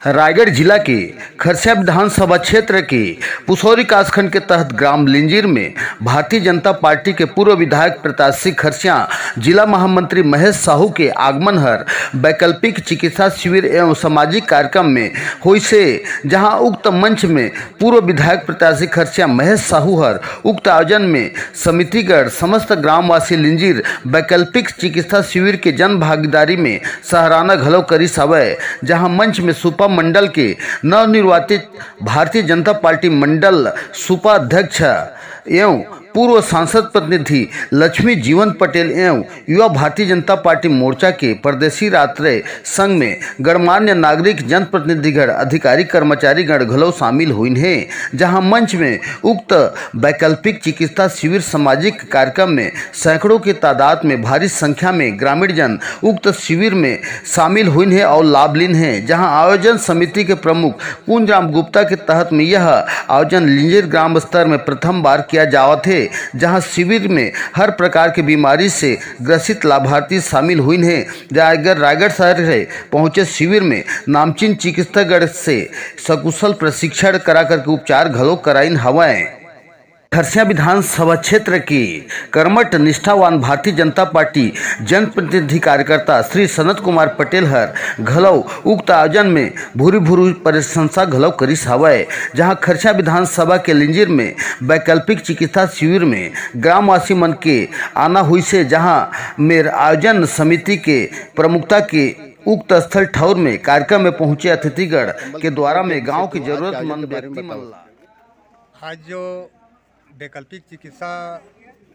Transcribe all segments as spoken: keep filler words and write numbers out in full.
रायगढ़ जिला के खरसिया विधानसभा क्षेत्र के पुसौरी कासखंड के तहत ग्राम लिंजीर में भारतीय जनता पार्टी के पूर्व विधायक प्रत्याशी खरसिया जिला महामंत्री महेश साहू के आगमन हर वैकल्पिक चिकित्सा शिविर एवं सामाजिक कार्यक्रम में होइसे, जहां उक्त मंच में पूर्व विधायक प्रत्याशी खरसिया महेश साहू हर उक्त आयोजन में समितिगढ़ समस्त ग्रामवासी लिंजीर वैकल्पिक चिकित्सा शिविर के जन भागीदारी में सराहना घलो करिस हवय, जहां मंच में सुपा मंडल के नवनिर्वाचित भारतीय जनता पार्टी मंडल सुपा अध्यक्ष एवं पूर्व सांसद प्रतिनिधि लक्ष्मी जीवन पटेल एवं युवा भारतीय जनता पार्टी मोर्चा के प्रदेशी रात्रे संघ में गणमान्य नागरिक, जनप्रतिनिधिगण, अधिकारी, कर्मचारीगण घलो शामिल होइन हे, जहां मंच में उक्त वैकल्पिक चिकित्सा शिविर सामाजिक कार्यक्रम में सैकड़ों के तादाद में भारी संख्या में ग्रामीण जन उक्त शिविर में शामिल होइन हे और लाभ लीन हे, जहां आयोजन समिति के प्रमुख पूंजराम गुप्ता के तहत में यह आयोजन लिंजेर ग्राम स्तर में प्रथम बार किया जावत हे, जहां शिविर में हर प्रकार के बीमारी से ग्रसित लाभार्थी शामिल होइन हे। रायगढ़, रायगढ़ शहर से पहुंचे शिविर में नामचीन चिकित्सागढ़ से सकुशल प्रशिक्षण करा करके उपचार घलो कराइन हवय। खरसिया विधानसभा क्षेत्र के कर्मठ निष्ठावान भारतीय जनता पार्टी जनप्रतिनिधि कार्यकर्ता श्री सनत कुमार पटेल हर घलो उक्त आयोजन में भूरी भूरी प्रशंसा घलो करिस हवय, जहां खरसिया विधानसभा के लिंजिर में वैकल्पिक चिकित्सा शिविर में ग्रामवासी मन के आना हुइसे, जहां मेर आयोजन समिति के प्रमुखता के उक्त स्थल ठौर में कार्यक्रम में पहुंचे अतिथिगण के द्वारा में गांव के जरूरतमंद व्यक्ति मन ला आज जो वैकल्पिक चिकित्सा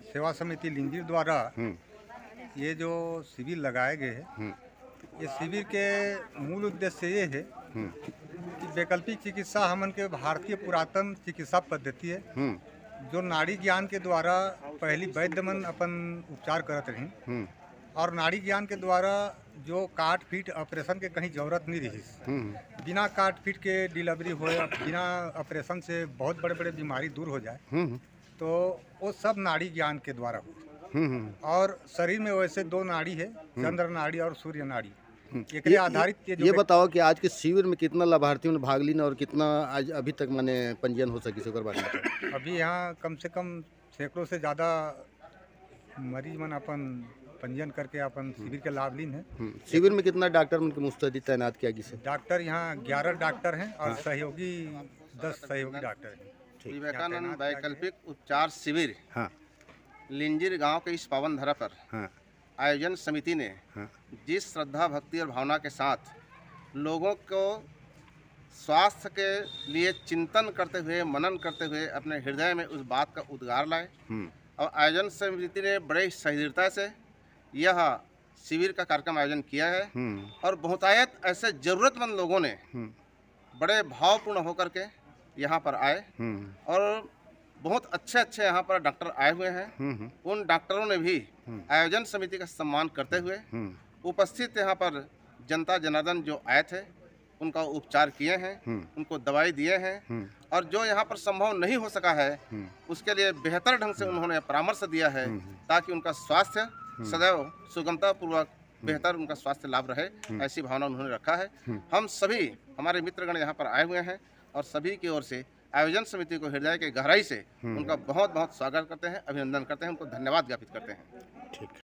सेवा समिति लिंगिर द्वारा हम्म। ये जो शिविर लगाए गए हैं, हम्म। ये शिविर के मूल उद्देश्य ये है हम्म। कि वैकल्पिक चिकित्सा हमन के भारतीय पुरातन चिकित्सा पद्धति है, हम्म। जो नाड़ी ज्ञान के द्वारा पहली वैद्य मन अपन उपचार करत रहिन। हम्म। और नाड़ी ज्ञान के द्वारा जो काट पीट ऑपरेशन के कहीं जरूरत नहीं रही, हम्म। बिना काट पीट के डिलीवरी होए, बिना ऑपरेशन से बहुत बड़े बड़े बीमारी दूर हो जाए, हम्म। तो वो सब नाड़ी ज्ञान के द्वारा हुए। हम्म, हम्म। और शरीर में वैसे दो नाड़ी है, हम्म। चंद्र नाड़ी और सूर्य नाड़ी। हम्म। एकरे ये, आधारित ये ये जो ये व्यक्ति बताओ कि आज के शिविर में कितना लाभार्थियों ने भाग लीन और कितना आज अभी तक माने पंजीयन हो सकिस, ओकर बारे में बताओ। अभी यहाँ कम से कम सैकड़ों से ज़्यादा मरीज मन अपन पंजीयन करके अपन शिविर के लाभ लीन है। हम्म। शिविर में कितना डॉक्टर मन के मुस्तैदी तैनात किया गिस हे? डॉक्टर यहाँ ग्यारह डॉक्टर हैं और हाँ। सहयोगी दस सहयोगी डॉक्टर हैं। ठीक। विवेकानंद यहाँ तैनात किया गया है। वैकल्पिक उपचार शिविर हाँ। लिंजिर गांव के इस पावन धरा पर हाँ। आयोजन समिति ने हाँ। जिस श्रद्धा, भक्ति और भावना के साथ लोगों को स्वास्थ्य के लिए चिंतन करते हुए, मनन करते हुए अपने हृदय में उस बात का उद्गार लाए हम्म। और आयोजन समिति ने बड़े सहृदयता से यह शिविर का कार्यक्रम आयोजन किया है हम्म। और बहुतायत ऐसे जरूरतमंद लोगों ने हम्म। बड़े भावपूर्ण होकर के यहाँ पर आए हम्म। और बहुत अच्छे अच्छे यहाँ पर डॉक्टर आए हुए हैं। हम्म, हम्म। उन डॉक्टरों ने भी हम्म। आयोजन समिति का सम्मान करते हुए हम्म। उपस्थित यहाँ पर जनता जनार्दन जो आए थे, उनका उपचार किए हैं, हम्म। उनको दवाई दिए हैं हम्म। और जो यहाँ पर संभव नहीं हो सका है, हम्म। उसके लिए बेहतर ढंग से हम्म। उन्होंने परामर्श दिया है, हम्म। ताकि उनका स्वास्थ्य हम्म। सदैव सुगमतापूर्वक हम्म। बेहतर उनका स्वास्थ्य लाभ रहे, हम्म। ऐसी भावना उन्होंने रखा है। हम्म। हम सभी, हमारे मित्रगण यहाँ पर आए हुए हैं और सभी की ओर से आयोजन समिति को हृदय के गहराई से हम्म। उनका बहुत बहुत स्वागत करते हैं, अभिनंदन करते हैं, उनको धन्यवाद ज्ञापित करते हैं। ठीक।